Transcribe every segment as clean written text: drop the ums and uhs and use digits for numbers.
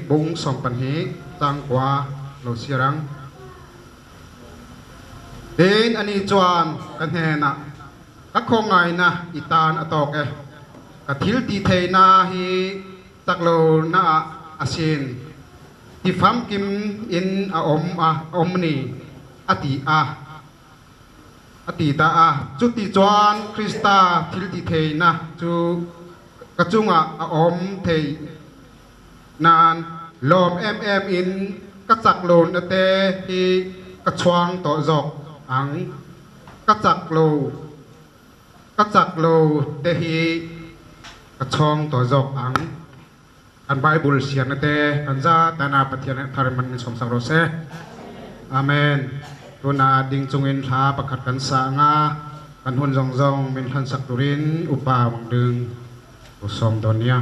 Bung 12 chang kua lo chhiar ang. Tin, ani chuan ka hnenah, Ka khawngaihna i tan a tawk e, ka thil tih theihna hi chak lo naah asin ti famkim in a awm a awm ni, a ti a. A ti ta a. Chuti chuan Krista thil tih theihna chu ka chungah a awm theih nan lawm em em in ka chak lo na te hi ka chhuang tawh zawk ang. Ka chak lo, ka chak lo te hi ka chhawng tawh zawk ang. Kan Bible siarna te kan za tana Pathian leh thar in man min sawm sak rawh se. Amen. Tuna ding chungin thla pakhat kan sah anga kan hun zawng zawng min hlan sak turin upa Wang Ding u sawm dawn nia.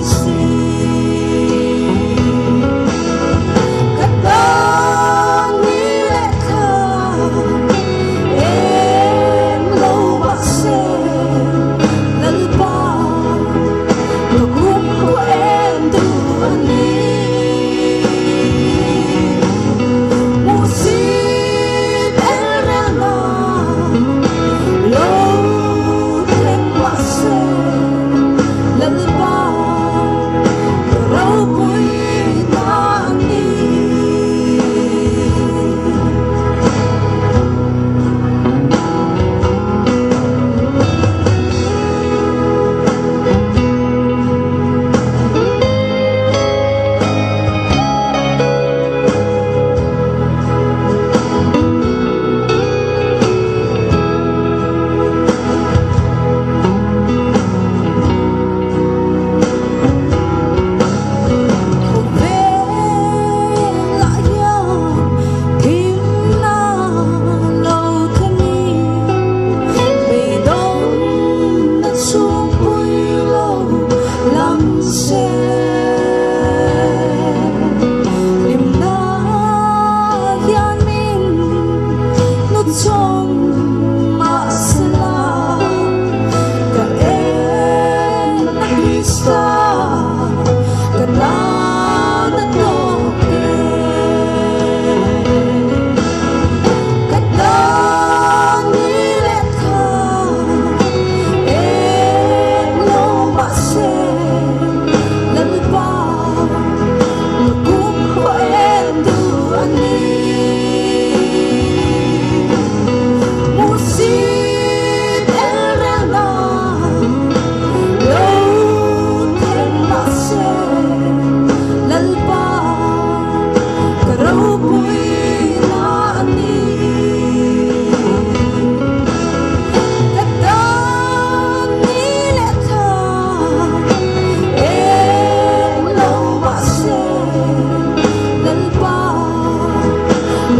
si. Ka tan ni leh thla eng lo mahse Lalpa ka kumkhua em duh a ni. Hmuhsit elrelna lo thleng mahse Lalpa ka ropui na a ni. Khawvelah hian thimna lo thlengin beidawnna chhungpui lo lang se. Hlimna hian min hnuchhawn mahsela ka en a Krista ka tan a tawk e. Ka tan ni leh tha eng lo mahse Lalpa ka kumkhua em duh a ni. Hmuhsit elrelna lo thleng mahse Lalpa ka ropui na a ni. Ka tan ni leh tha eng lo mahse Lalpa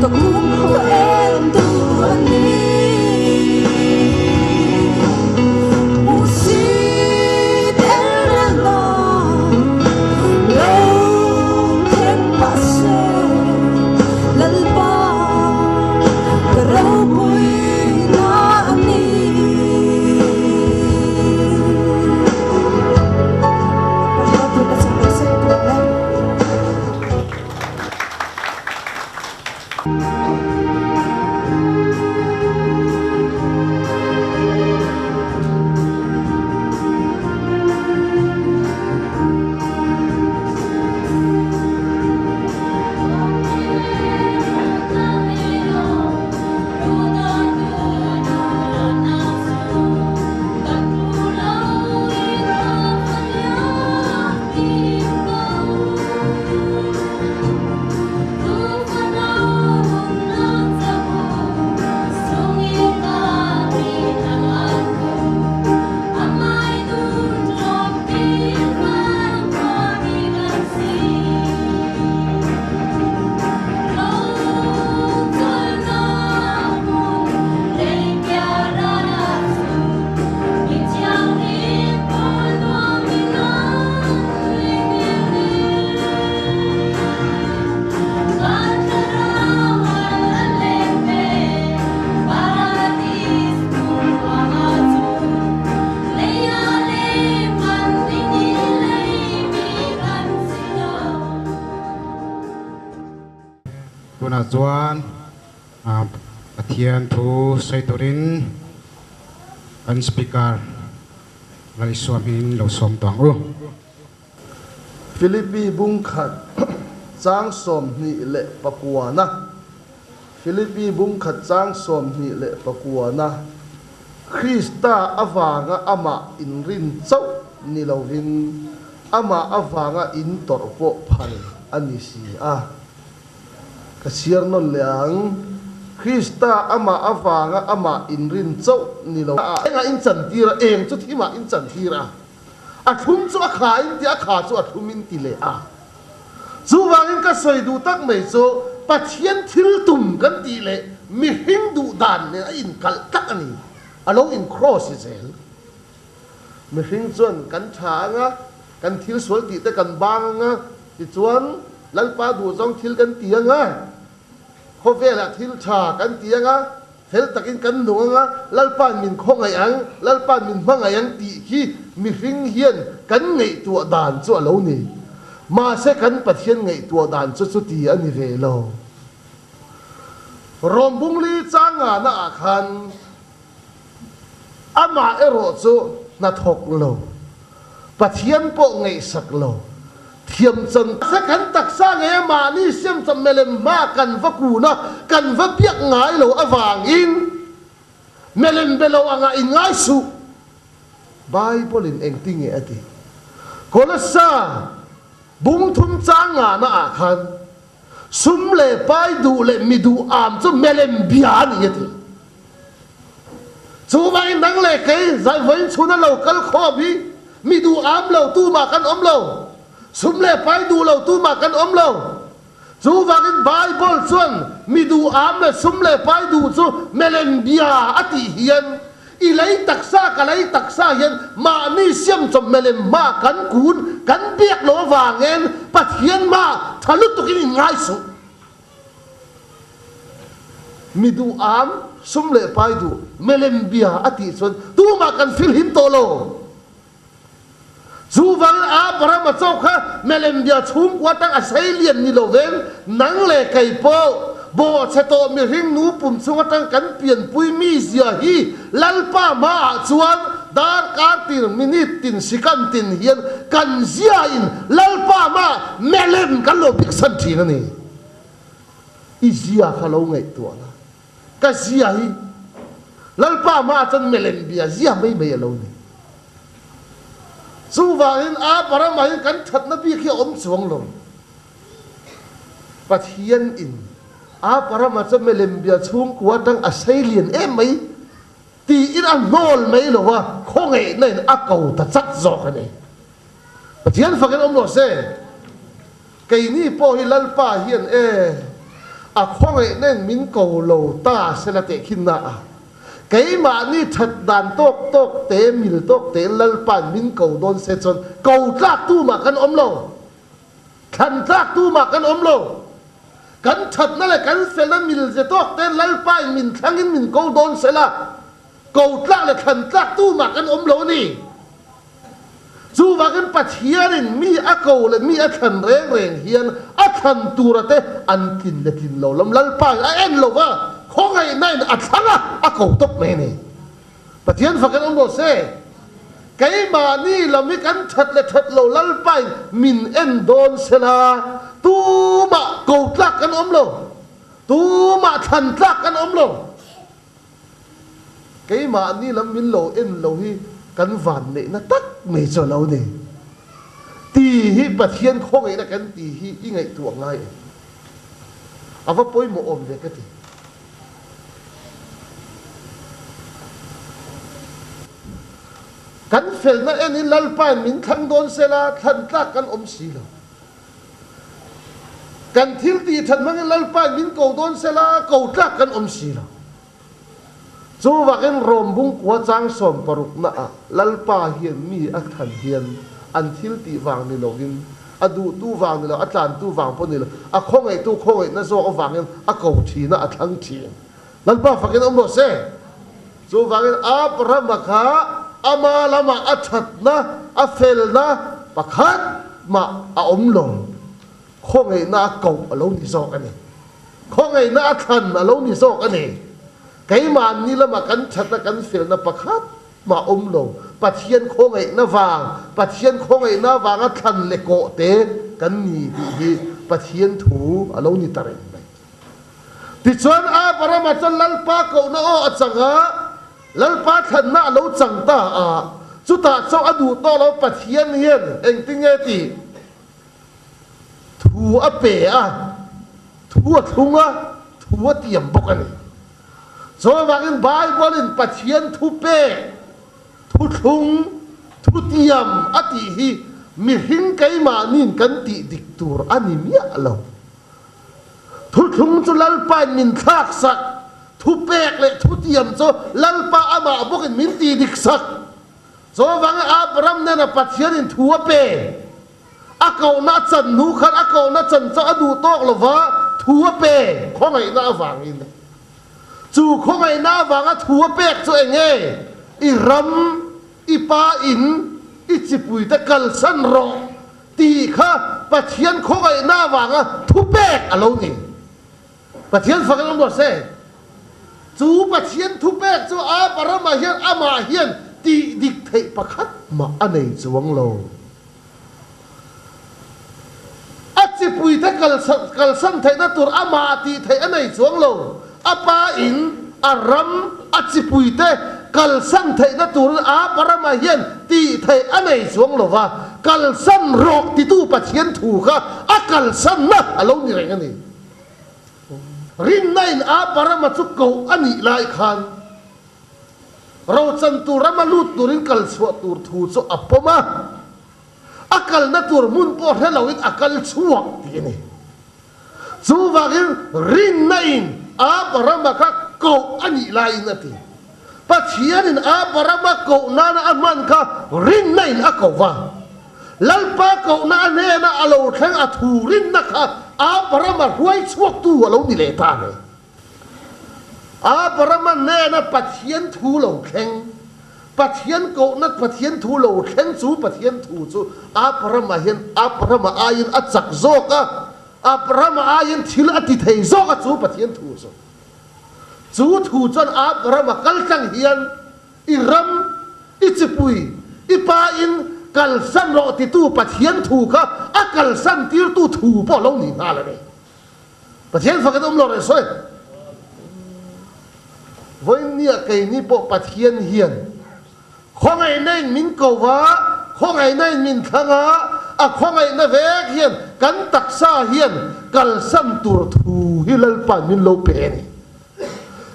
ka kumkhua em duh a ni. Hmuhsit elrelna lo thleng mahse Lalpa ka ropui na a ni. Tunah chuan Pathian thu sawi turin kan Speaker Lalisua hmingin lo sawm tawh ang u. Philippi bungkhat chang 29-na Philippi bungkhat chang 29-na Krista avanga amah inrin chauh ni lovin amah avanga in tawrh pawh phal a ni si a. Ka chhiar nawn leh ang. Krista amah avanga amah inrin chauh ni lo. Engah in chantir a, eng chu thimah in chantir a. A thlum chu a kha in ti a, a kha chu a thlum in ti leh a. Chuvangin ka sawi duh tak mai chu Pathian thil tum kan tih leh mihring duh dan nen a inkalh tak a ni. A lo in cross zel. Mihring chuan kan tha ang a. Kan thil sual tih te kan bang anga, tichuan Lalpa duhzawng thil kan ti anga, khawvelah thil tha kan ti anga, fel takin kan nung anga, Lalpa'n min khawngaih ang, Lalpa'n min hmangaih ang tih khi mihring hian kan ngaihtuah dan chu a lo ni. Mahse kan Pathian ngaihtuah dan chu chuti a ni ve lo. Rom bungli changana ah khan Amah erawh chu hnathawk lo, Pathian pawh ngaihsak lo, thiam chan se kan taksa ngei a mahni siam chawp melem hma kan va kun a, kan va biak ngai lo avangin melem be lo angah in ngai suh. Bible in engtinge a ti? Kolossa bung thum chang ngana ah khan Sum leh pai duh leh mi duh am chu melem bia a ni a ti. Chuvangin nang leh kei zaivawiin chhuna lo kal khawm hi mi duh am lo tumah kan awm lo. Sum leh pai duh lo tumah kan awm lo. Chuvangin Bible chuan mi duh am leh sum leh pai duh chu melem bia a tih hian I lei taksa ka lei taksa hian mahni siamchawp melem hma kan kun kan biak lo avangin Pathian hma tha lutukin in ngai suh. Mi duh am, sum leh pai duh, melem bia a tih chuan tumah kan filhim tawh lo. Chuvangin Abraham a chauh kha melem bia chhungkua tang a sei lian ni lovin nang leh kei pawh bawhchhe tawh mihring nu pum chung atang kan pianpui mi zia hi Lalpa hmaah chuan darkar tir minute tin sikan tin hian kan zia in Lalpa hmaah melem kan lo biksan thin a ni. I zia kha lo ngaihtuah la. Ka zia hi Lalpa hmaah chuan melem bia zia mai mai a lo ni. Chuvangin Abraham-ah hian kan thatna bik hi a awm chuang lo. Pathian in Abraham-ah chuan melem bia chhungkua atang a sei lian em mai tiin a hnawl mai lo a, khawngaihna in a ko ta chat zawk a ni. Pathian fakin awm rawh se. Keini pawh hi Lalpa hian e, a khawngaihna in min ko lo ta se la teh khin na a, keimahni that dan tawk tawk te, mil tawk te in Lalpa in min ko dawn se chuan ko tlak tu mah kan awm lo, thlan tlak tu mah kan awm lo. Kan thatna leh kan felna mil ze tawk te Lalpa in min thlang in min ko dawn se la, ko tlak leh thlan tlak tu mah kan awm lo a ni. Chuvangin Pathianin mi a ko leh mi a thlan reng reng hian a thlan tura te an tlin leh tlin lo lam Lalpain a en lo va, khawngaihnain a thlang a, a ko tawp mai a ni. Pathian fakin awm rawh se. Keimahni lam hi kan that leh that lo Lalpain min en dawn sela, tumah ko tlak kan awm lo, tumah thlan tlak kan awm lo. Keimahni lam min lo en lo hi kan vanneihna tak mai chu a lo ni. Ti hi Pathian khawngaihna kan ti hi i ngaihtuah ngai em? A va pawimawh awm ve ka ti. Kan felna en hi Lalpain min thlang dawn sela thlan tlak kan awm si lo. Kan thil tih that hmangin Lalpain min ko dawn sela ko tlak kan awm si lo. Chuvakin Rom bungkua chang 60 naah Lalpa hian mi a thlan hian an thil tih vang ni loin, a duhtu vang ni lo, a tlantu vang pawh ni lo, a khawngaihtu khawngaihna zawk avangin a ko thin a, a thlang thin. Lalpa fakin awm rawh se. Chuvangin Abrahama kha ama lamah a thatna, a felna pakhat mah a awm lo. Khawngaihna a koh a lo ni zawk a ni. Khawngaihna a thlan a lo ni zawk a ni. Keimahni lamah kan thatna, kan felna pakhat mah awm lo. Pathian khawngaihna vang, Pathian khawngaihna vanga thlan leh kawh te kan ni tih hi Pathian thu a lo ni ta reng mai. Tichuan Abrahama chuan Lalpa kohna aw a chang a, Lalpa thlanna a lo chang ta a, chutah chauh a duh tawh lo Pathian hian engtinge tih thu a pe a, thu a thlung a, thu a tiam bawk a ni. Chuvangin Bible-in Pathian thu pek, thu thlung, thu tiam a tih hi mihring keimahniin kan tih dik tur a ni miah lo. Thuthlung chu Lalpain min thlak sak, thupek leh thutiam chu Lalpa amah bawkin min ti dik sak. Chuvangin Abraham nena Pathianin thu a pe. A kohna a chan hnu khan a kohna chan chu a duh tawk lo va, thu a pe khawngaihna avangin. Chu khawngaihna avanga thu a pek chu eng nge? I ram, i pa in, i chipuite kalsan rawh tih kha Pathian khawngaihna avanga thu pek a lo ni. Pathian fak in awm rawh se. Chu Pathian thu pek chu Abrahama hian amah hian tih dik theih pakhat mah a nei chuang lo. A chipuite kalsan theihna tur amah tih theih a nei chuang lo. A pa in a ram a chipuite kalsan theihna turin Abrahama hian tih theih a nei chuang lo va, kalsan rawh titu Pathian thu kha a kalsanna a lo ni reng a ni. Rinna in Abrahama chu koh a nih lai khan Rochan tur rama lut turin kal chhuah tur thu chu a pawm a, a kalna tur hmun pawh hre loin a kal chhuak tih a ni. Chuvangin rinna in Abrahama kha koh a nih laiin a ti. Pathianin Abrahama koh nana a hman kha rinna in a ko va. Lalpa kohna a hnena a lo thleng a thu rinna kha Abrahama hruai chhuaktu a lo ni leh ta a ni. Abrahama hnena Pathian thu lo thleng, Pathian kohna Pathian thu lo thleng chu Pathian thu chu Abrahama hian Abrahama aiin a chak zawk a, Abrahama aiin thil a ti thei zawk a chu Pathian thu chu. Chu thu chuan Abrahama kal tlang hian i ram, i chipui, i pa in kalsan rawh titu Pathian thu kha a kalsan tirtu thu pawh lo ni nghal a ni. Pathian fakin awm lo reh sawi. Vawinia keini pawh Pathian hian khawngaihna in min ko va, khawngaihna in min thlang a, a khawngaihna vek hian kan taksa hian kalsan tur thu hi Lalpa'n min lo pe a ni.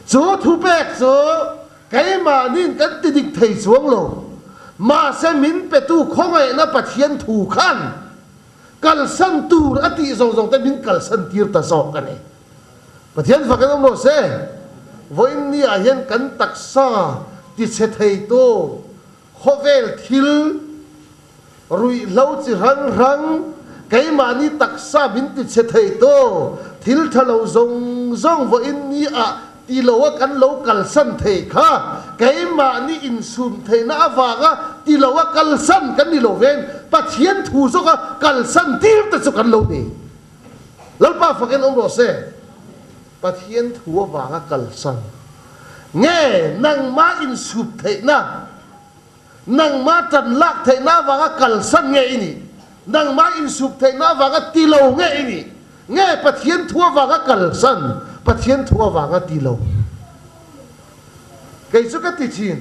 Chu thu pek chu keimahniin kan ti dik thei chuang lo. Mahse min petu khawngaihna Pathian thu khan Kalsan tur a tih zawng zawng te min kalsan tir ta zawk a ni. Pathian fak in awm rawh se. Vawiin ni ah hian kan taksa tichhe thei tu khawvel thil ruihhlo chi hrang hrang keimahni taksa min tichhe thei tu thil tha lo zawng zawng vawiin ni ah Ti lo a kan lo kalsan thei kha keimahni insum theihna avanga ti lo a kalsan kan ni lo veng, Pathian thu zawka kalsan tir te chu kan lo ni. Lalpa fakin awm rawh se. Pathian thu avanga kalsan nge nangmah insup theihna, nangmah tan lak theihna avanga kalsan nge i nih? Nangmah insup theihna avanga ti lo nge i nih? Nge Pathian thu avanga kalsan, Pathian thu avanga ti lo? Kei chu ka ti thin.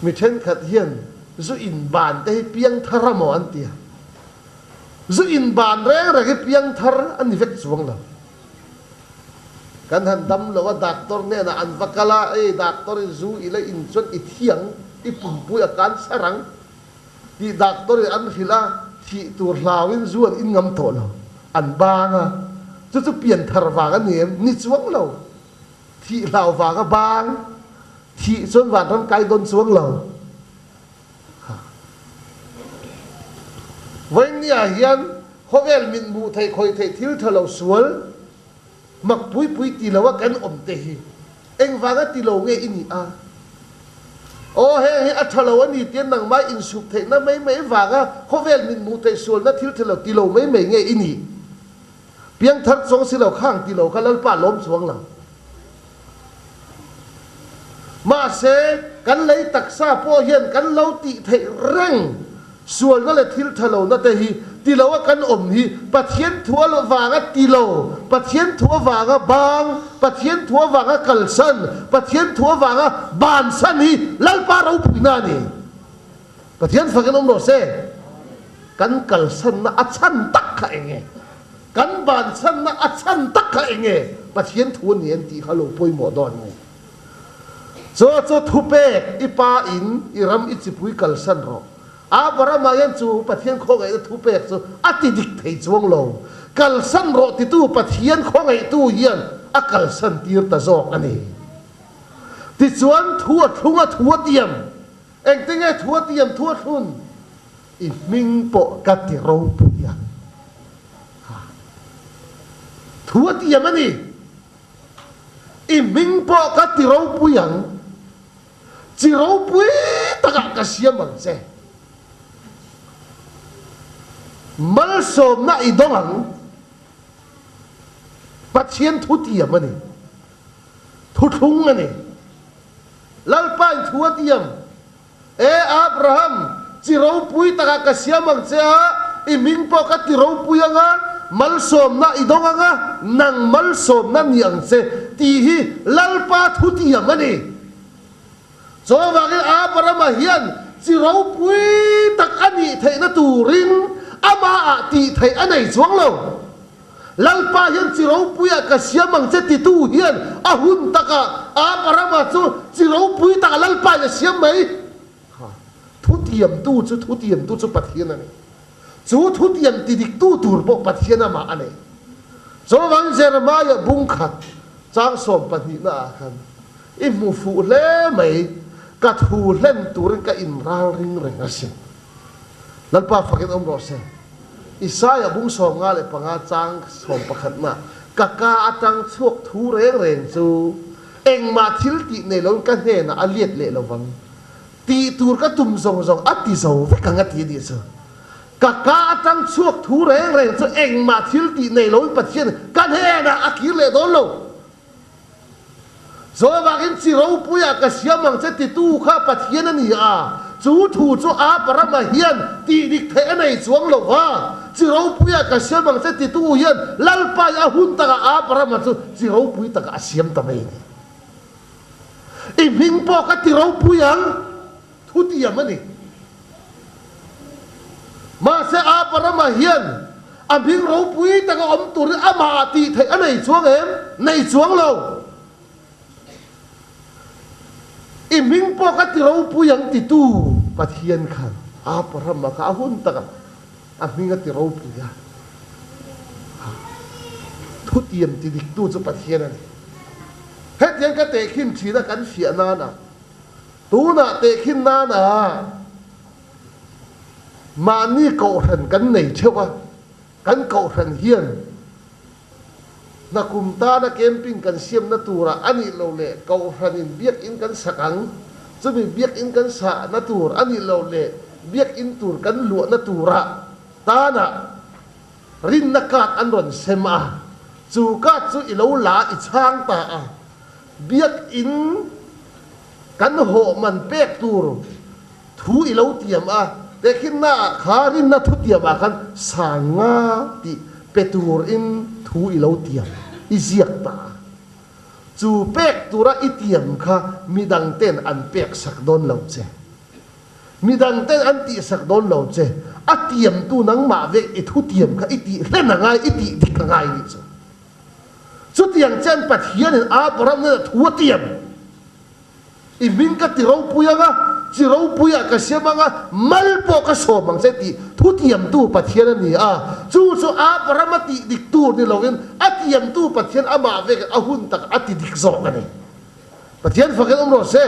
Mi thenkhat hian zu inban te hi piangthar a maw an ti a. Zu inban reng reng hi piangthar a ni vek chuang lo. Kan han dam lo a, doctor hnenah an va kal a, Ei doctor in zu i la in chuan i thiang, i pumpui a cancer ang. Tih doctor in an hrilh a, thih tur hlauin zu an in ngam tawh lo. An bang a, chu chu pian thar vang a ni em? Ni chuang lo. Thih hlau vang a bang, thih chuan vanram kai dawn chuang lo. Ha. Vawinia hian khawvel mit hmuh theih khawih theih thil tha lo sual mak pui pui ti lo a kan awm te hi Engvanga ti lo nge i nih a? Aw, heng hi a tha lo a ni tia nangmah insup theihna mai mai vanga khawvel min hmuh theih sualna thil tha lo ti lo mai mai nge i nih? Piangthar chuang si lo khang ti lo kha Lalpa lawm chuang lo. Mahse, kan lei taksa pawh hian kan lo tih theih reng Sualna leh thil tha lohna te hi ti lo a kan awm hi Pathian thu a vanga ti lo, Pathian thu avanga bang, Pathian thu avanga kalsan, Pathian thu avanga bansan hi Lalpa ropuina a ni. Pathian fakin awm rawh se. Kan kalsanna a chhan tak kha eng nge? Kan bansanna a chhan tak kha eng nge? Pathian thu a ni em tih kha lo pawimawh dawn a ni. Chu chu thupek i pa in i ram i chipui kalsan rawh. Abrahama hian chu Pathian khawngaihna thupek chu a ti dik thei chuang lo. Kalsan rawh titu Pathian khawngaihtu hian a kalsan tir ta zawk a ni. Tichuan thu a thlung a thu a tiam. Engtinge thu a tiam thu a thlun? I hming pawh ka ti ropui ang. Ha. Thu a tiam a ni. I hming pawh ka ti ropui ang. Chi ropui takah ka siam ang che. Malsawmna i dawng ang. Pathian thu tiam a ni. Thuthlung a ni. Lalpain thu a tiam, E Abraham, chi ropui takah ka siam ang che a, i hming pawh ka ti ropui ang a, malsawmna i dawng ang a, nang malsawmna ni ang che, tih hi Lalpa thu tiam a ni. Chuvangin Abrahama hian chi ropui tak a nih theihna turin amahah tih theih a nei chuang lo. Lalpa hian chi ropuiah ka siam ang che titu hian a hun takah Abrahama chu chi ropui takah Lalpain a siam mai. Ha, thutiamtu chu thutiamtu chu Pathian a ni. Chu thutiam tidiktu tur pawh Pathian amah a nei. Chuvangin Jeremiah bung khat chang sawm pahnihna ah khan i hmu fuh hle mai, ka thu hlen turin ka inralring reng asin. Lalpa fakin awm rawh se. Isaiah bung 55 chang 11 na ka ka atang chhuak thu reng reng chu engmah thil tih nei loin ka hnenah a liat leh lo vang. Tih tur ka tum zawng zawng a ti zo vek ang a ti a nih chu. Ka ka atang chhuak thu reng reng chu engmah thil tih nei loin Pathian ka hnenah a kir leh dawn lo. Zawngin chi ropuiah ka siam ang che titu kha Pathian a ni a, chu thu chu Abrahama hian tih dik theih a nei chuang lo va. Chi ropuiah ka siam ang che titu hian Lalpai a hun takah Abrahama chu chi ropui takah a siam ta mai a ni. I hming pawh ka ti ropui ang, thu tiam a ni. Mahse Abrahama hian a hming ropui taka awm turin amah tih theih a nei chuang em? Nei chuang lo. I hming pawh ka ti ropui ang titu Pathian khan Abrahama kha a hun takah a hming a ti ropui a. Thutiam ti diktu chu Pathian a ni. Hetiang ka tehkhin thin a kan fiah nana Tunah tehkhin nana mahni kohhran kan nei theuh a, kan kohhran hian hnakum tana camping kan siamna turah a nih loh leh kohhranin biakinn kan sak ang, chumi biakinn kan sahna tur a nih loh leh biakinn tur kan luahna turah tana rinna card an rawn sem a, chu card chu i lo la i chhang ta a, biakinn Kan hawh man pek tur thu i lo tiam a, tehkhinnaah kha rinna thu tiamah khan sanga tih pe turin thu i lo tiam, i ziak ta a. Chu pek tura i tiam kha midangten an pek sak dawn lo che. Midangten an tihsak dawn lo che. A tiamtu nangmah vek i thu tiam kha i tih hlen a ngai, i tih dik a ngai nih chu. Chutiang chuan Pathianin Abraham hnenah thu a tiam, I hming ka ti ropui ang a, chi ropuiah ka siam ang a, mal pawh ka sawm ang che tih thu tiamtu Pathian a ni a. Chu chu Abraham a tih dik tur ni lovin a tiamtu Pathian amah vek a hun tak a ti dik zawk a ni. Pathian fakin awm rawh se.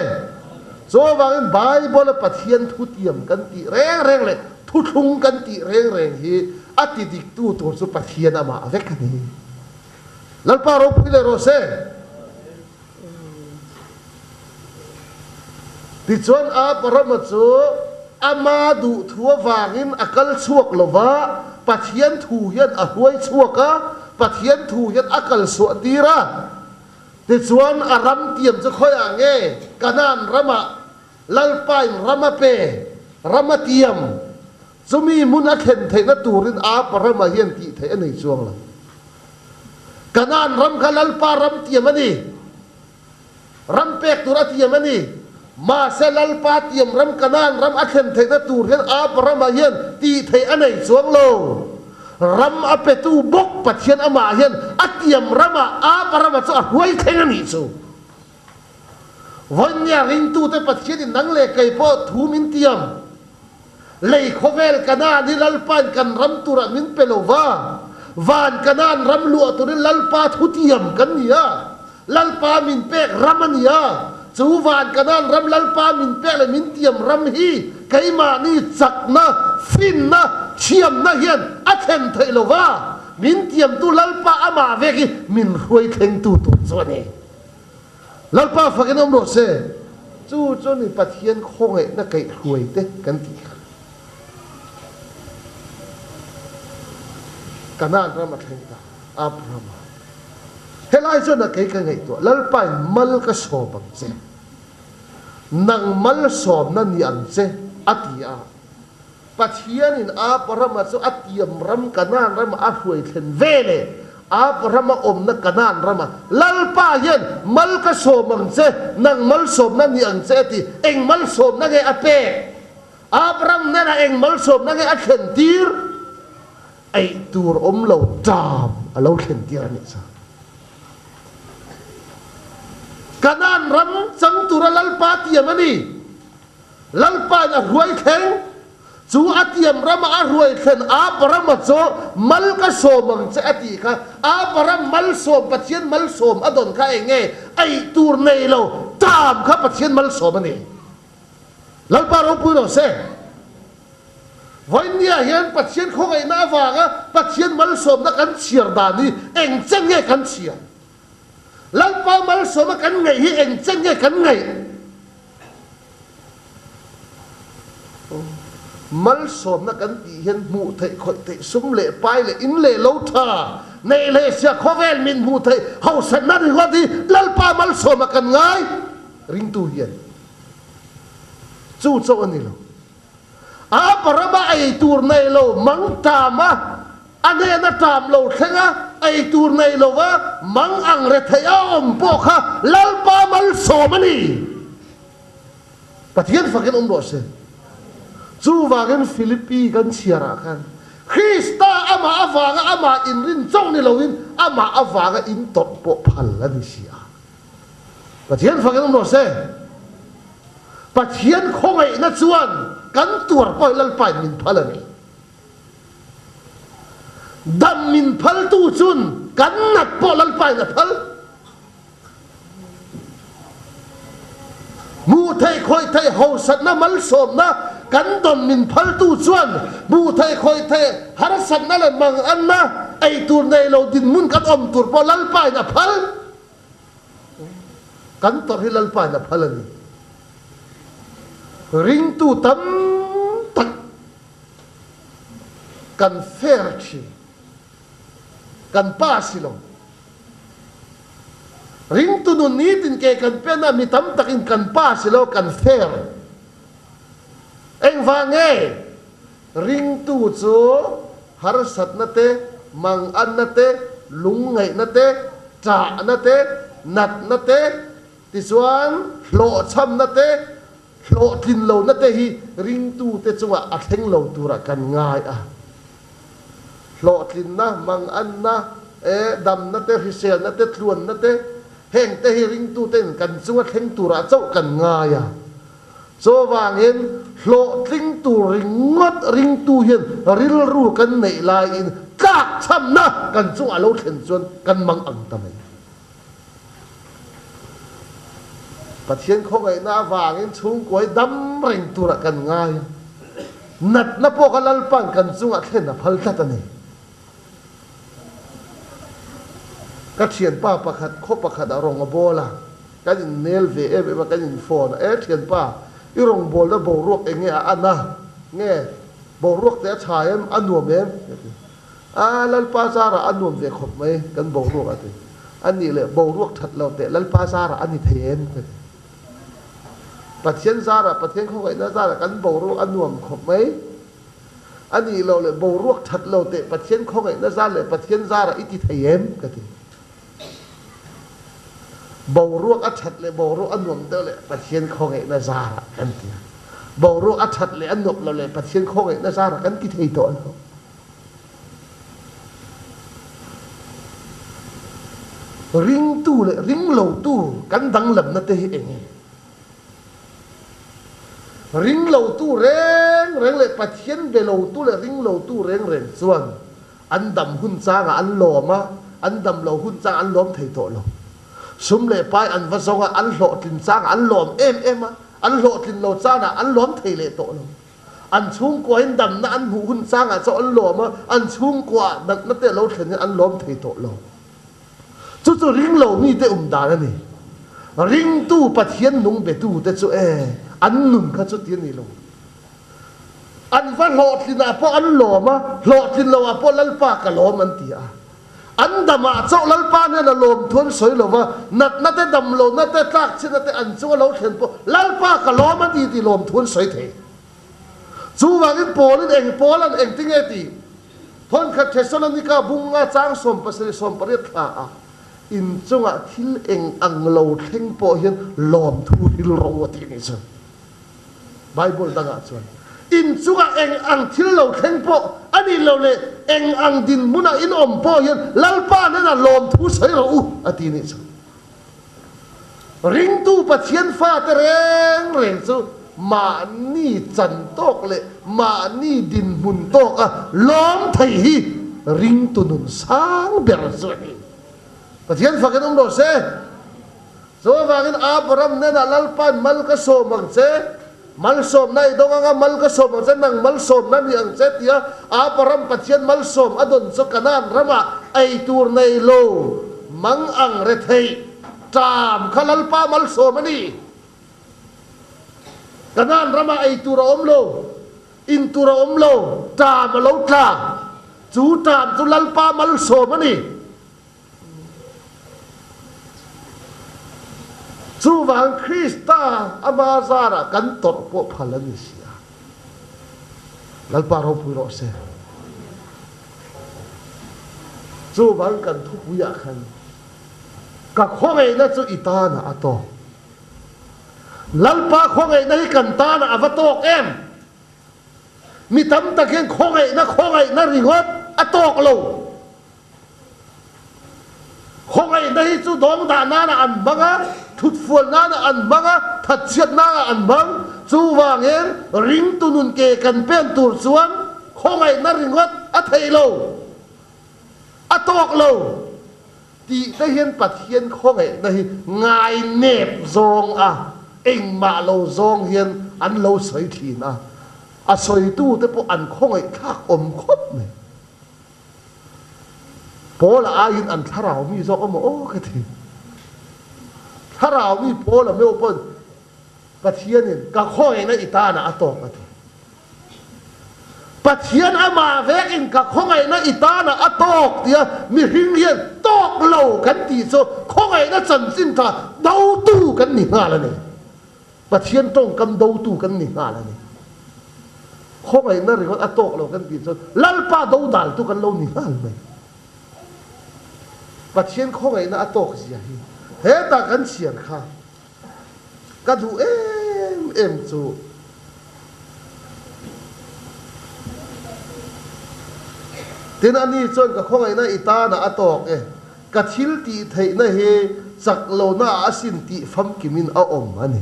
Chuvangin Bible-a Pathian thu tiam kan tih reng reng leh thuthlung kan tih reng reng hi a ti diktu tur chu Pathian amah vek a ni. Lalpa ropui leh rawh se. Tichuan Abrahama chu ama duh thu avangin a kal chhuak lo va, Pathian thu hian a hruai chhuak a, Pathian thu hian a kal suah tir a. Tichuan, a ram tiam chu khawiah nge Kanaan ramah Lalpain ram a pe, ram a tiam? Chumi hmun a thlen theihna turin Abrahama hian tih theih a nei chuang lo. Kanaan ram kha Lalpa ram tiam a ni. Ram pek tur a tiam a ni. Mahse, Lalpa tiam ram Kanaan ram a thlen theihna tur hian Abrahama hian tih theih a nei chuang lo. Ram a petu bawk Pathian amah hian a tiam ramah Abrahama chu a hruai thleng a nih chu. Vawinia ringtute Pathianin nang leh kei pawh thu min tiam. Lei khawvel Kanaan hi Lalpain kan ram turah min pe lo va, van Kanaan ram luah turin Lalpa thu tiam kan ni a, Lalpa min pek ram a ni a. Chu van Kanaan ram Lalpa min pek leh min tiam ram hi keimahni chakna, finna, thiamna hian a thlen theih lo va, min tiamtu Lalpa amah vek hi min hruai thlengtu tur chu a ni. Lalpa fakin awm rawh se. Chu chu ni Pathian khawngaihna kaihhruai te kan tih kha. Kanaan ram a thleng ta, Abrahama. Helai chuan a kei ka ngaihtuah, Lalpain mal ka sawm ang che, nang malsawmna ni ang che, a ti a. Pathianin Abrahama chu a tiam ram Kanaan rama a hruai thlen veleh Abrahama awmna Kanaan rama Lalpa hian mal ka sawm ang che, nang malsawmna ni ang che a ti. Eng malsawmna nge a pek? Abraham hnenah eng malsawmna nge a thlen tir? Eih tur awm lo ṭam a lo thlen tir a nih chuan. Kanaan ram chang tura Lalpa tiam a ni. Lalpain a hruai thleng. Chu a tiam rama a hruai thlen Abrahama chu mal ka sawm ang che a tih kha. Abraham malsawm, Pathian malsawm a dawn kha eng nge? Eih tur nei lo ṭam kha Pathian malsawm a ni. Lalpa ropui rawh se. Vawinia hian Pathian khawngaihna avanga Pathian malsawmna kan chhiar dan hi eng chen nge kan chhiar? Lalpa malsawma kan ngaih hi eng chen nge kan ngaih? Malsawmna kan tih hian hmuh theih khawih theih sum leh pai leh in leh lo tha neih leh sia khawvel min hmuh theih hausatna ringawt hi Lalpa malsawma kan ngai ringtu hian chu chauh a ni lo. Abrahama ei tur nei lo mang ṭam a, a hnena ṭam lo thleng a, ei tur nei lo va mang ang retheih a awm pawh kha Lalpa malsawm a ni. Pathian fakin awm rawh se. Chuvangin Philippi kan chhiarah khan Krista amah avanga amah inrin chauh ni loin amah avanga intawrh pawh phal a ni si a. Pathian fakin awm rawh se. Pathian khawngaihna chuan kan tuar pawh hi Lalpain min phal a ni. Dam min phaltu chun kan nat pawh Lalpain a phal. Hmuh theih khawih theih hausatna malsawmna kan dawn min phaltu chuan hmuh theih khawih theih harsatna leh manganna eitur nei lo dinhmun kan awm tur pawh Lalpain a phal. Kan tawrh hi Lalpa in a phal a ni. Ringtu tam tak kan fair thin. Kan pa si lo. Ringtu nun nitin ke kan pen a mi tam tak in kan pa si lo kan fair. Engvang nge? Ringtu chu harsatna te, manganna te, lungngaihna te, ṭahna te, natna te, tichuan hlawhchhamna te, hlawhtlin lohna te hi ringtute chungah a thleng lo turah kan ngai a. Hlawhtlinna, manganna, damna te, hriselna te, tluanna te, hengte hi ringtute'n kan chunga thleng turah chauh kan ngai a. Chuvangin, hlawhtling tur ringawt ringtu hian rilru kan neih laiin tlakchhamna kan chungah lo thlen chuan kan mang ang ta mai. Pathian khawngaihna avangin chhungkua hi dam reng turah kan ngai a, natna pawh kha Lalpa'n kan chungah thlen a phal tlat a ni. Ka thianpa pakhat khaw pakhat ah rawng a bawl a, kan in mail ve em em a, kan in phone a, e thianpa i rawng bawlna boruak eng nge a an a, nge boruak te a tha em, a nuam em? Ka ti. A Lalpa zarah a nuam ve khawp mai kan boruak a ti. A nih leh boruak that lo teh Lalpa zarah a ni thei em? Ka ti. Pathian zarah, Pathian khawngaihna zarah kan boruak a nuam khawp mai. A nih loh leh boruak that lo teh Pathian khawngaihna zar leh Pathian zarah i ti thei em? ka ti. Boruak a that leh boruak a nuam deuh leh Pathian khawngaihna zarah kan ti a. Boruak a that leh a nuam lo leh Pathian khawngaihna zarah kan ti thei tawh lo. Ringtu leh ringlotu kan danglamna te hi eng nge? Ringlotu reng reng leh Pathian be lotu leh ringlotu reng reng chuan an dam hun changah an lawm a, an dam lo hun changah an lawm thei tawh lo. Sum leh pai an va zawng a, an hlawhtlin changah an lawm em em a, an hlawhtlin lo chanah an lawm thei leh tawh lo. An chhungkuain damna an hmuh hun changah chauh an lawm a, an chhungkuaah natna te a lo thlen hian an lawm thei tawh lo. Chu chu ring lo mite um dan a ni. Ringtu Pathian nung betute chu e, an nun kha chuti a ni lo. An va hlawhtlinah pawh an lawm a, hlawhtlin loah pawh Lalpa ka lawm an ti a. An damah chauh Lalpa hnen a lawm thu an sawi lo va, natna te, dam lohna te, tlakchhiatna te an chunga lo thlen pawh Lalpa ka lawm a ti tih lawm thu an sawi thei. Chuvangin Paulin eng pawl an engti nge tih Thawnkhat Thesalonika bunga chang 77 80 thla a inchungah thil eng ang lo thleng pawh hian lawmthu hil ro a tih nih chu. Bible dangah chuan inchungah eng ang thil lo thleng pawh a nih loh leh eng ang dinhmunah in awm pawh hian Lalpa hnenah lawmthu sawi rawh u a ti nih chu. Ringtu Pathian fate reng reng chu mahni chan tawk leh mahni dinhmun tawka lawm thei hi ringtu nun sang ber chu a ni. Pathian fakin awm rawh se. Chuvangin Abraham hnenah Lalpa'n mal ka sawm ang che, malsawmna i dawng anga mal ka sawm ang che, nang malsawmna ni ang che tia Abraham Pathian malsawm a dawn chu Kanaan ramah ei tur nei lo mang ang retheih ṭam kha Lalpa malsawm a ni. Kanaan ramah ei tur a awm lo, in tur a awm lo, ṭam a lo tla, chu ṭam chu Lalpa malsawm a ni. Chuvang Krista ama zarah kan tawrh pawh phal a ni si a. Lalpa ropui rawh se. Chuvang kan thupuiah khan ka khawngaihna chu i tanah a tawk. Lalpa khawngaihna hi kan tanah a va tawk em? Mi tam tak hian khawngaihna khawngaihna ringawt a tawk lo. Khawngaihna hi chu dawng dah nana an hmang a, thutfual nana an hmang a, thatchhiat nana an hmang. Chuvangin ringtu nun ke kan pen tur chuan khawngaihna ringawt a theih lo, a tawk lo tih te hian Pathian khawngaihna hi ngainep zawng a, engmah lo zawng hian an lo sawi thin a, a sawitute pawh an khawngaihthlak awm khawp mai. Paula aiin an thlarau mi zawk emaw aw ka ti. Thlarau mi Paula meuh pawn Pathianin ka khawngaihna i tanah a tawk a ti. Pathian amah vekin ka khawngaihna i tanah a tawk tia mihring hian tawk lo kan tih chu khawngaihna chanchin tha dotu kan ni nghal a ni. Pathian tawngkam dotu kan ni nghal a ni. Khawngaihna ringawt a tawk lo kan tih chuan Lalpa dodaltu kan lo ni nghal mai. Pathian khawngaihna a tawk zia hi hetah kan chhiar kha ka duh em em chu. Tin, ani chuan ka khawngaihna i tanah a tawk e. Ka thil tih theihna hi chak lohna ah asin tih famkimin a awm a ni.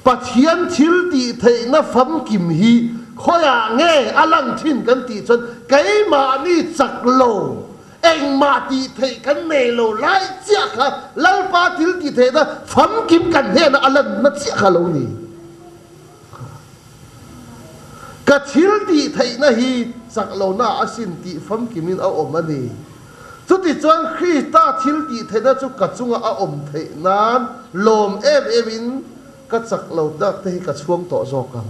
Pathian thil tih theihna famkim hi khawiah nge a lang thin kan tih chuan keimahni chak lo, engmah tih theih kan nei lo lai chiah kha Lalpa thil tih theihna famkim kan hnenah a lanna chiah kha lo ni. Ka thil tih theihna hi chak lohna asin tih famkimin a awm a ni. Chutichuan Krista thil tih theihna chu ka chunga a awm theih nan lawm em emin ka chak lo tak te hi ka chhuang tawh zawk ang.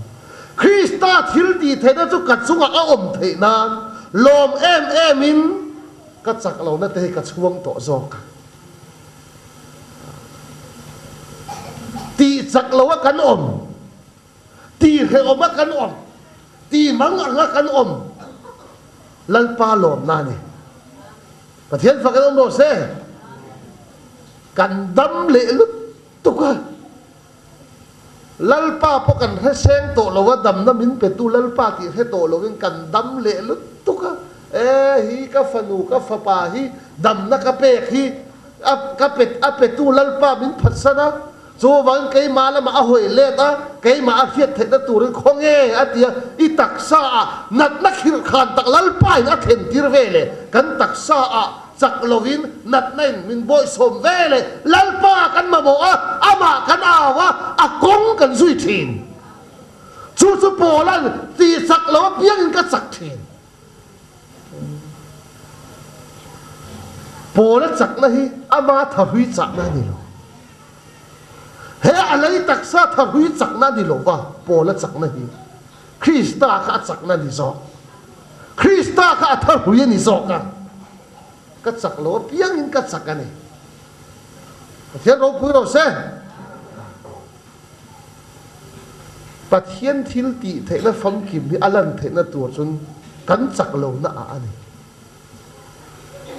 Krista thil tih theihna chu ka chunga a awm theih nan lawm em emin ka chak lohna te hi ka chhuang tawh zawk ang. Tih chak loa kan awm. Ti hrehawm a kan awm, ti mang ang a kan awm, Lalpa lawmna a ni. Pathian fak in awm rawh se. Kan dam leh lutuk a, Lalpa pawh kan hre seng tawh lo a, damna min petu Lalpa tih hre tawh lovin kan dam leh lutuk a, e hi ka fanu ka fapa hi damna ka pek hi a ka pe a petu Lalpa min phatsan a, Chuvang keimah lamah a hawi let a, keimah a hriat theihna turin khaw nge a ti a, i taksa ah natna khirh khan tak Lalpain a thlen tir ve le, kan taksa ah Chak lovin natna in min bawihsawm ve leh Lalpa kan mamawh a, amah kan au a, a kawng kan zui thin. Chu chu Paula'n tih chak lo apiangin ka chak thin. Paula chakna hi ama thahrui chahna a ni lo. He a lei taksa thahrui chakna a ni lo va, Paula chakna hi Krista kha a chakna a ni zawk. Krista kha a thahrui a ni zawk a, ka chak lo apiangin ka chak a ni. Pathian ropui rawh se. Pathian thil tih theihna famkim hi a lan theihna tur chuan kan chak lohna ah a ni.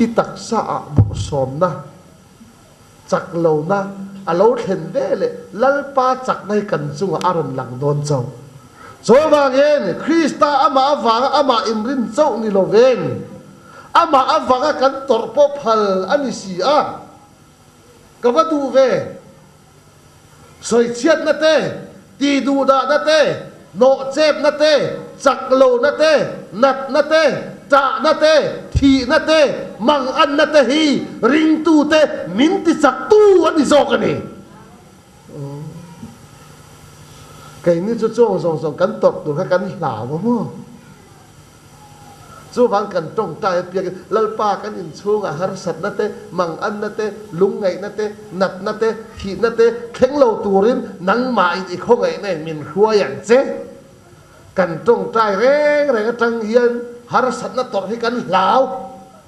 I taksa ah bawrhsawmna, chak lohna a lo thlen ve leh Lalpa chakna hi kan chungah a rawn lang dawn chauh. Chuvangin Krista amah avanga amah inrin chauh ni lovin amah avanga kan tawrh pawh phal a ni si a, ka va duh ve. Sawichhiatna te, tihduhdahna te, hnawhchepna te, chaklohna te, natna te, ṭahna te, thihna te, manganna te hi ringtute min tichaktu a ni zawk a ni. Keini chu chuang zawng zawng kan tawrh tur kha kan hlau a maw? Chuvang kan tawngtai apiangin Lalpa kan inchhungah harsatna te, manganna te, lungngaihna te, natna te, thihna te thleng lo turin nangmahin i khawngaihna in min hruai ang che. Kan tawngtai reng reng atang hian harsatna tawrh hi kan hlau,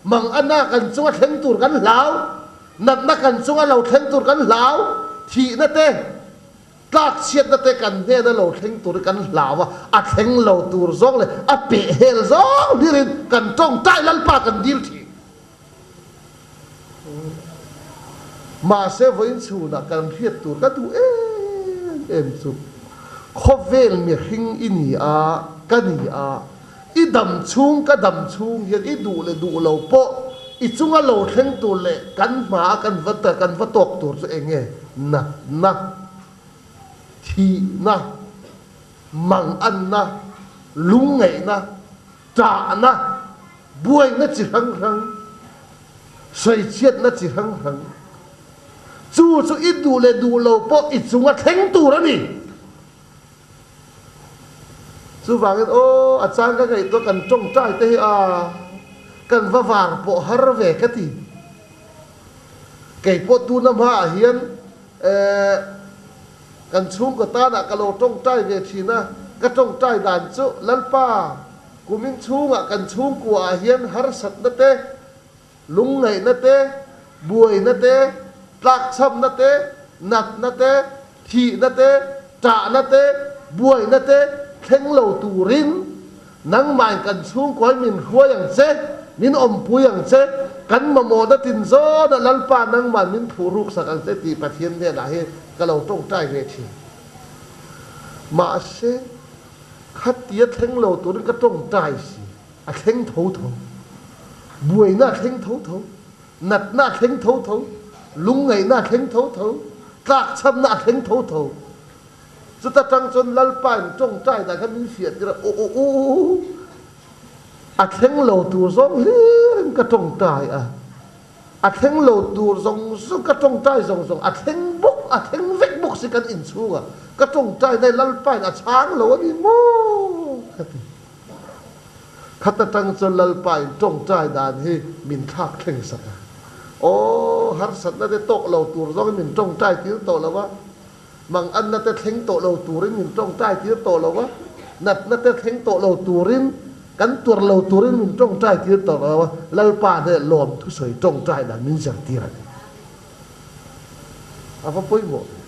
manganna kan chunga thleng tur kan hlau, natna kan chunga lo thleng tur kan hlau, thihna te, Tlakchhiatna te kan hnena lo thleng tur hi kan hlau a, a thleng lo tur zawng leh a pehhel zawng hlirin kan tawngtai Lalpa kan dil thin. Mahse vawiin chhunah kan hriat tur ka duh em em chu khawvel mihring i ni a, ka ni a, i dam chhung ka dam chhung hian i duh leh duh lo pawh i chunga lo thleng tur leh kan hmaa kan va kan va tawk tur chu eng nge? Natna, thihna, manganna, lungngaihna, ṭahna, buaina chi hrang hrang, sawichhiatna chi hrang hrang. Chu chu i duh leh duh lo pawh i chunga thleng tur a ni. Chuvangin aw a chang ka ngaihtuah kan tawngtai te hi a kan va var pawh har ve ka ti. Kei pawh tuna hmaah hian eh kan chhungkaw tanah ka lo tawngtai ve thin a, ka tawngtai dan chu Lalpa kumin chhungah kan chhungkuaah hian harsatna te, Lungngaihna te, buaina te, tlakchhamna te, natna te, thihna te, ṭahna te, buaina te thleng lo turin nangmahin kan chhungkuain min hruai ang che, min awmpui ang che, kan mamawhna tin zawnah Lalpa nangmahin min phuh ruksak ang che tih Pathian hnenah hi ka lo ṭawngṭai ve ṭhin. Mahse, khatia thleng lo turin ka ṭawngṭai si. A thleng tho tho. Buaina a thleng tho tho. Natna a thleng tho tho. Lungngaihna a thleng tho tho. Tlakchhamna a thleng tho tho. Chuta tang chuan Lalpa in tawngtai dan kha min fiah tir a, u u u a thleng lo tur zawng hlirin ka tawngtai a. A thleng lo tur zawng zawng ka tawngtai zawng zawng a thleng bawk, a thleng vek bawk si kan inchhungah. Ka tawngtai nai Lalpa in a chhang lo a ni maw ka ti. Khat atang chuan Lalpa in tawngtai dan hi min thlak thleng sak a. Aw, harsatna te tawk lo tur zawngin min tawngtai tir tawh lo a, manganna te thleng tawh lo turin min tawngtai tir tawh lo a, natna te thleng tawh lo turin, kan tuar lo turin min tawngtai tir tawh lo a, Lalpa hneh lawm thusawi tawngtai dan min zirtir a ni. A va pawimawh ve.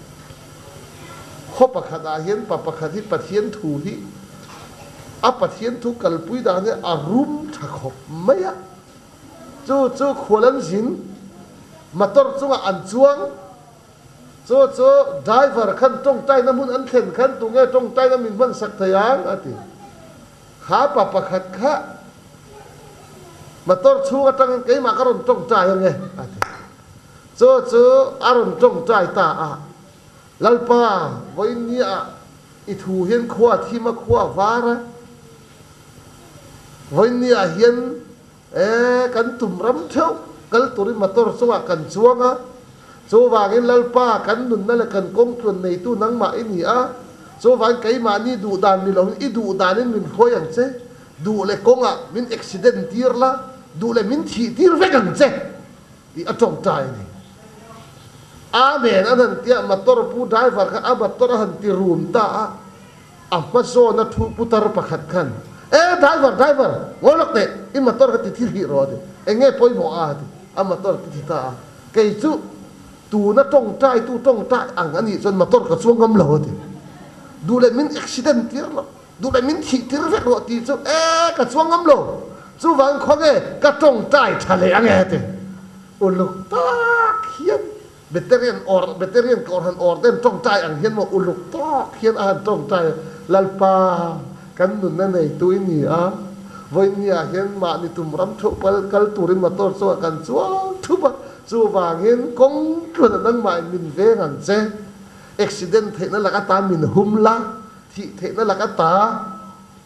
Khaw pakhatah hian pa pakhat hi Pathian thu hi a Pathian thu kalpui dan hi a rum tha khawp mai a. Chu chu khual an zin, motor chungah an chuang, chu chu driver khan tawngtaina hmun an thlen khan tunge tawngtaina min hman sak thei ang a ti. Kha pa pakhat kha motor chhung atangin keimah ka rawn tawngtai ange a ti. Chu chu a rawn tawngtai ta a, Lalpa, vawiinniah i thu hian khua a thim a, khua a var a, vawiinniah hian e kan tum ram theuh. Kal turin motor chungah kan chuang a, chuvangin Lalpa kan nunna leh kan kawng tluan neitu nangmah i ni a, chuvangin keimahni duh dan ni loin i duh danin min hruai ang che, duh leh kawngah min accident tir la, duh leh min thih tir vek ang che tih a tawngtai a ni. Amen an han tia motor pu driver kha a motor a han ti rum ta a. A hma zawna thu putar pakhat khan, E driver, driver, ngawi lawk teh, i motor kha ti thi hlih rawh a ti. Eng nge pawimawh a? a ti. A motor ti thi ta a. Kei chu tuna tawngtaitu tawngtai ang a nih chuan motor ka chuang ngam lo a ti. Duh leh min accident tir lo, duh leh min thih tir vek rawh tih chu e ka chuang ngam lo. Chuvang khawnge ka tawngtai tha leh ange a ti. Uluk tak hian Veterian awr Veterian ka awr han awr den tawngtai ang hian maw uluk tawk hian a han tawngtai a, Lalpa kan nunna neitu i ni a, vawinia hian mahni tum ram theuh pal kal turin motor chungah kan chuang thup a, chuvangin kawng tluan a nangmahin min veng ang che, accident theihna lak ata min hum la, thih theihna lak ata.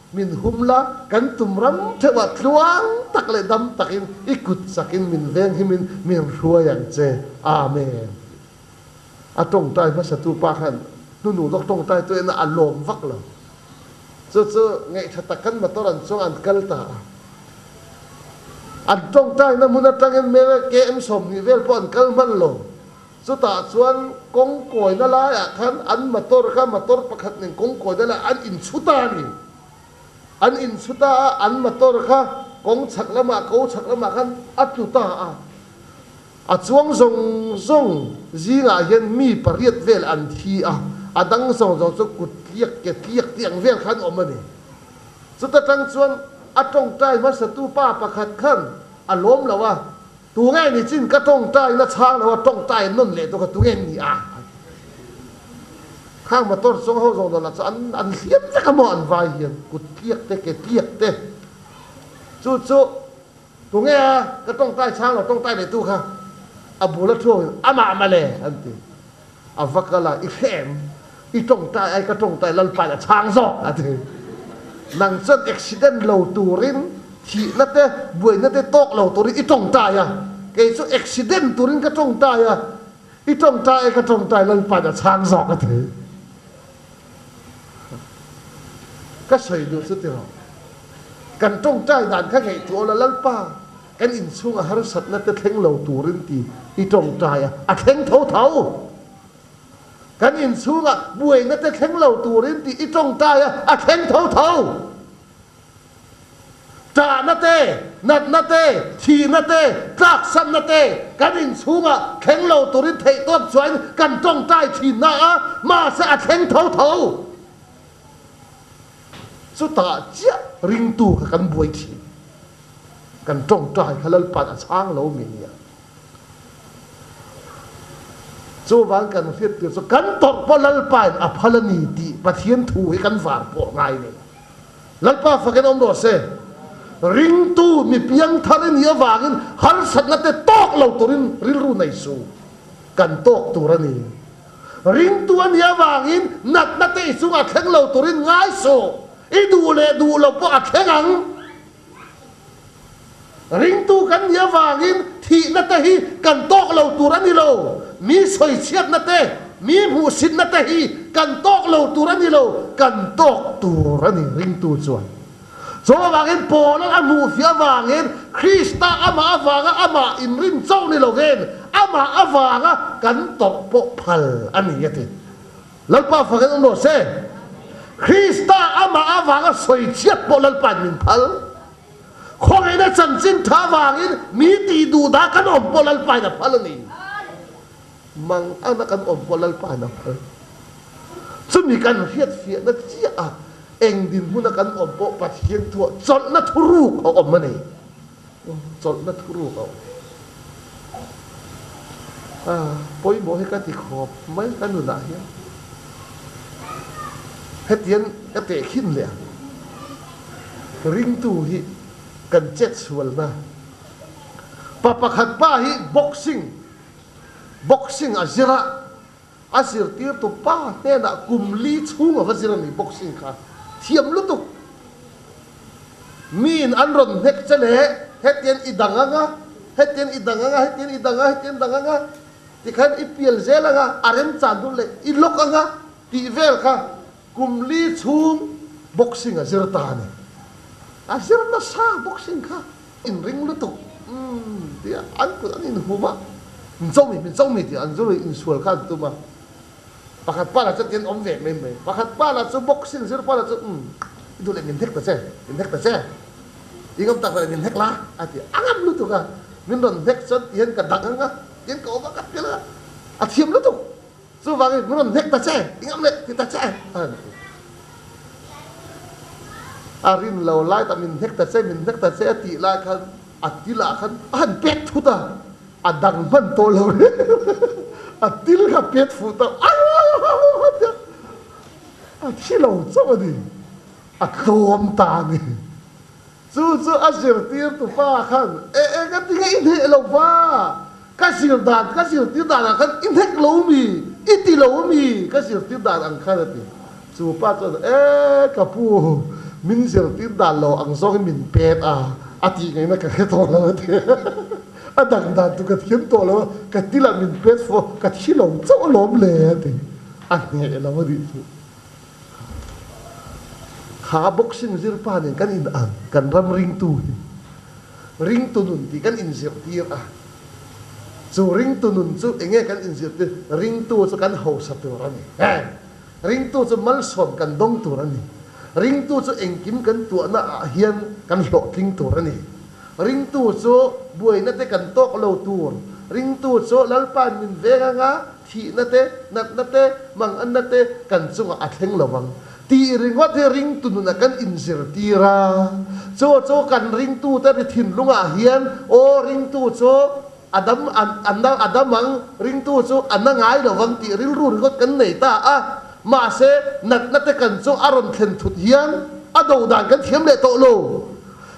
Min hum la, kan tum ram theuhah tluang tak leh dam takin i kut chakin min veng himin min hruai ang che. Amen. A tawngtai hmasatu pa khan hnunu lawk tawngtai tu ena a lawm vak lo. Chu chu ngaihtha tak khan motor an chuang an kal ta a. An tawngtaina hmun atangin mel KM 20 vel pawh an kal hman lo. Chutah chuan kawng kawina laiah khan an motor kha motor pakhat nen kawng kawina laiah an inchhu ta a ni. An inchhu ta a, an motor kha kawng chhak lamah, ko chhak lamah khan a tlu ta a. A chuang zawng zawng zingah hian mi pariat vel an thi a, a dang zawng zawng chu kut tliak ke tliak tih ang vel khan awm a ni. Chuta tang chuan a tawngtai hmasatu pa pakhat khan a lawm lo a, Tu nge ni chin ka tawngtai na chhang lo a tawngtai nawn leh tu kha tu nge ni a? Khang motor chuang ho zawng dawn lah chu an an hliam vek a maw an vai hian kut tliak te ke tliak te chu chu tu nge a ka tawngtai chhang lo tawngtai leh tu kha a bul a thu in amah male an ti a va kal a i hre em i tawngtai ai ka tawngtai lalpa in a chhang zawk a ti. Nang chuan accident lo turin thihna te buaina te tawk lo turin i tawngtai a, kei chu accident turin ka tawngtai a, i tawngtai ai ka tawngtai lalpa in a chhang zawk a ti. Ka sawi duh chu ti rawh. Kan tawngtai dan kha ngaihtuah ula lalpa kan inchhunga harsatna te thleng lo turin ti i tawngtai a, a thleng tho tho. Kan inchhungah buaina te thleng lo turin tih i tawngtai a, a thleng tho tho. Ṭahna te, natna te, thihna te, tlaksanna te kan inchhungah thleng lo turin theihtawp chuain kan tawngtai thin na a, mahse a thleng tho tho. Chutah chiah ringtu kha kan buai thin. Kan tawngtai kha Lalpa'n a chhang lo mi nia. Chuvang kan hriat tir chu kan tawrh pawh Lalpain a phal a ni tih Pathian thu hi kan var pawh ngai nei. Lalpa fakin awm rawh se. Ringtu mi piangthar i nih avangin harsatna te tawk lo turin rilru nei su. Kan tawk tur a ni. Ringtu a nih avangin natna te i chungah thleng lo turin ngai suh. I duh leh duh lo pawh a thleng ang. Ringtu kan nih avangin thihna te hi kan tawk lo tur a ni lo. Mi sawichhiatna te, mi hmuhsitna te hi kan tawk lo tur a ni lo, kan tawk tur a ni ringtu chuan. Chu avangin Paula'n a hmuhfiah avangin Krista amah avanga amah inrin chauh ni lovin amah avanga kan tawrh pawh phal a ni a ti. Lalpa fakin awm rawh se. Krista amah avanga sawichhiat pawh Lalpain min phal. Khawngaihna chanchin tha avangin mi tih duh dah kan awm pawh Lalpain a phal a ni. Mang ana kan awm pawh Lalpain a phal. Chumi kan hriatfiahna chiah a eng dinhmuna kan awm pawh Pathian thuah chawlhna thuruk a awm a ni. Chawlhna thuruk a awm. A pawimawh hi ka ti khawp mai ka nunah hian. Hetiang ka tehkhin leh ang. Ringtu hi kan chet sualna. Pa pakhat pa hi boxing boxing a zir a, a zirtirtu pa hnenah kum li chhung a va zir a ni boxing kha thiam lutuk. Miin an rawn hnek che leh hetiang i dang ang a, Hetian i dang anga, hetian i dang a, hetian dang anga, tikhan i pial zel anga, a remchan dun leh i lock anga tih vel kha kum li chhung boxing a zir ta a ni. A zir nasa boxing kha inring lutuk umm tia an kut an inhum a, min cho mi, min cho mi tih an zir insual kha an tum a. Pakhat pa lah chu tian awm ve mai mai. Pakhat pa lah chu boxing zir pa lah chu umm i duh leh min hnek ta che, min hnek ta che. I ngam tak leh min hnek la a ti. A ngam lutuk a, min rawn hnek chuan tihian ka dang ang a, tihian ka awm a, ka pel a, a thiam lutuk. Chuvangin min rawn hnek ta che, i ngam leh ti ta che a rawn ti. A rin lo lai tak min hnek ta che, min hnek ta che a tih lai khan a til ah khan a han pek thut a. A dang hman tawh lo reng a til kha pet fuh ta a a thi lo chauh a ni, a tlawm ta a ni. Chu chu a zirtir tu pa khan e e ka ti nge i hneh lo va, ka zir dan ka zirtir dan ah khan i hnek lo mi, i ti lo mi ka zirtir dan ang khan a ti. Chu pa chuan e ka pu min zirtir dan lo ang zawng in min pet a, a tih ngaihna ka hre tawh lo a ti. A dang dan chu ka thiam tawh lo a, ka til ah min pet fo a, ka thi lo chauh alawm le a ti. A hneh lo a nih chu. Kha boxing zir pa nen kan in ang, kan ram ringtu hi. Ringtu nun tih kan inzirtir a. Chu ringtu nun chu enge kan inzirtir? Ringtu chu kan hausa tur a ni. Ringtu chu malsawm kan dawng tur a ni. Ringtu chu engkim kan tuahna ah hian kan hlawhtling tur a ni. Ringtu chu buaina te kan tawk lo tur. Ringtu chu Lalpa'n min veng anga thihna te, natna te, manganna te kan chungah a thleng lo vang tih ringawt hi ringtu nunah kan inzirtir a. Chu chu kan ringtute ri thinlungah hian aw ringtu chu a dam a dam ang, ringtu chu a na ngai lo vang tih rilru ringawt kan nei ta a. Mahse natna te kan chu a rawn thlen thut hian a do dan kan thiam leh tawh lo.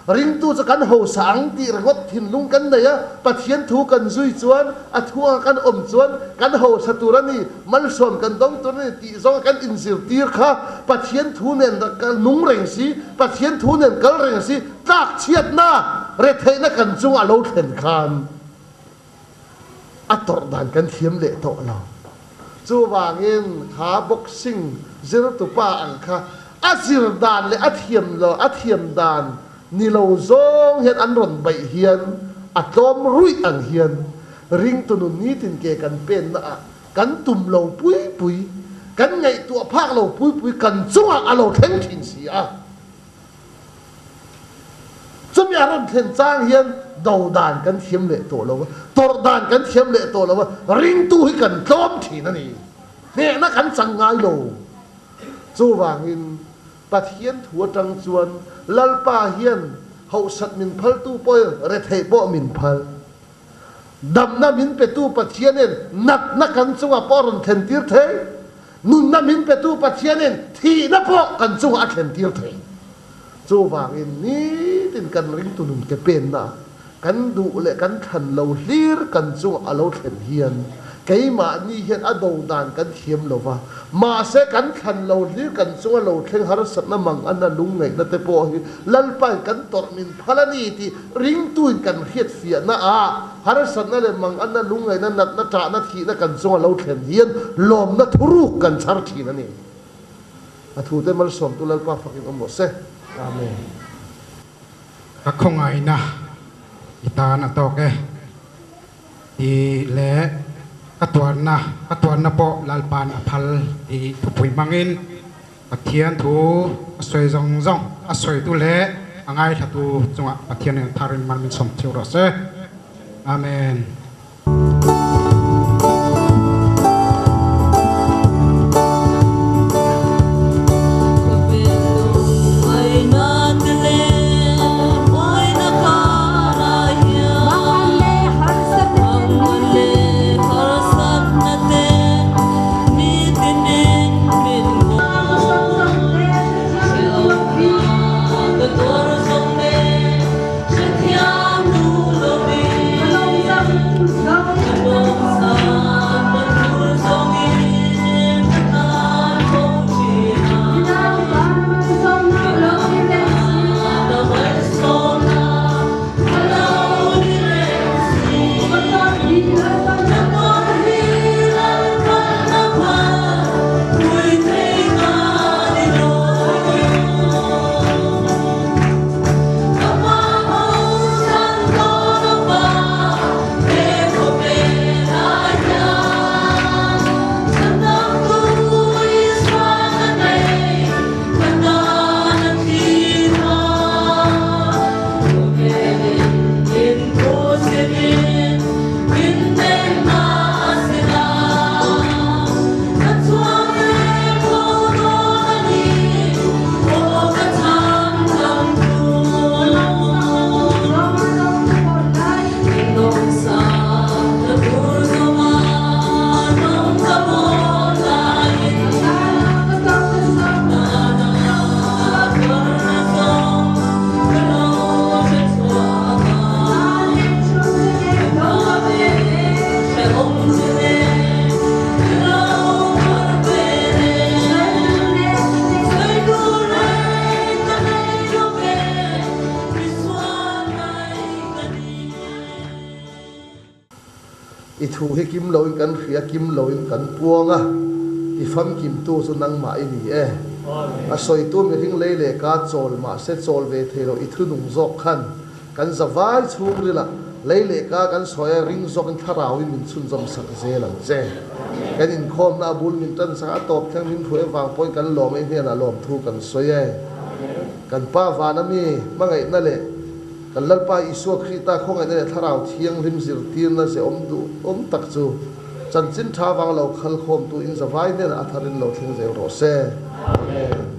Ringtu chu kan hausa ang tih ringawt thinlung kan nei a, Pathian thu kan zui chuan, a thu anga kan awm chuan kan hausa tur a ni, malsawm kan dawng tur a ni tih zawnga kan inzirtir kha Pathian thu nen nung reng si, Pathian thu nen kal reng si, tlakchhiatna, retheihna kan chunga a lo thlen khan a tawrh dan kan thiam leh tawh lo. Chuvangin kha boxing zirtupa ang kha a zir dan leh a thiam lo a thiam dan ni lo zawng hian an rawn baih hian a tlawm ruih ang hian ringtu nun nitin ke kan penna ah kan tum lo pui pui, kan ngaihtuah phak lo pui pui kan chungah a lo thleng thin si a. Chumi a rawn thlen chang hian do dan kan thiam leh tawh lo a, tawrh dan kan thiam leh tawh lo a, ringtu hi kan tlawm thin a ni. Hnehna kan chang ngai lo. Chuvangin Pathian thu atang chuan Lalpa hian hauhsat min phaltu pawhin retheih pawh min phal. Damna min petu Pathianin natna kan chungah pawh a rawn thlentir thei. Nunna min petu Pathianin thihna pawh kan chungah a thlentir thei. Chuvangin nitin kan ringtu nun ke penna kan duh leh kan thlan lo hlir kan chungah a lo thlen hian keimahni hian a do dan kan thiam lo va. Mahse kan thlan lo hlir kan chunga lo thleng harsatna mangana lungngaihna te pawh hi Lalpain kan tawrh min phal a ni tih ringtuin kan hriatfiahna ah harsatna leh mangana lungngaihna natna tahna thihna kan chunga lo thlen hian lawmna thuruk kan chhar thin a ni. A thute malsawmtu Lalpa fakin awm rawh se. Amen. Ka khawngaihna i tan a tawk e ti leh ka tuarna ka tuarna pawh Lalpa'n a phal tih thupui hmangin Pathian thu a sawi zawng zawng a sawitu leh a ngaithlatu chungah Pathianin a tharin mal min sawm thiau rawh se. Amen. I thu hi kim loin kan hria, kim loin kan puang a, ti famkimtu chu nangmah i ni e. A sawitu mihring lei leh ka chawl mahse chawl ve thei lo i thunung zawk khan kan zavai chhungrilah lei leh ka kan sawi a ring zawkin thlarauin min chhunzawm sak zel ang che. Kan inkhawmna a bul min tan sak a tawp thleng min hruai avang pawhin kan lawm a i hnenah lawmthu kan sawi e. Kan Pa vana mi hmangaihna leh Kan Lalpa Isua Krita khawngaihna leh Thlarau Thianghlim zirtirna ze awm duh awm tak chu chanchin tha vang lo khalkhawmtu in zavai hnenah a tharin lo thleng zel rawh se. Amen.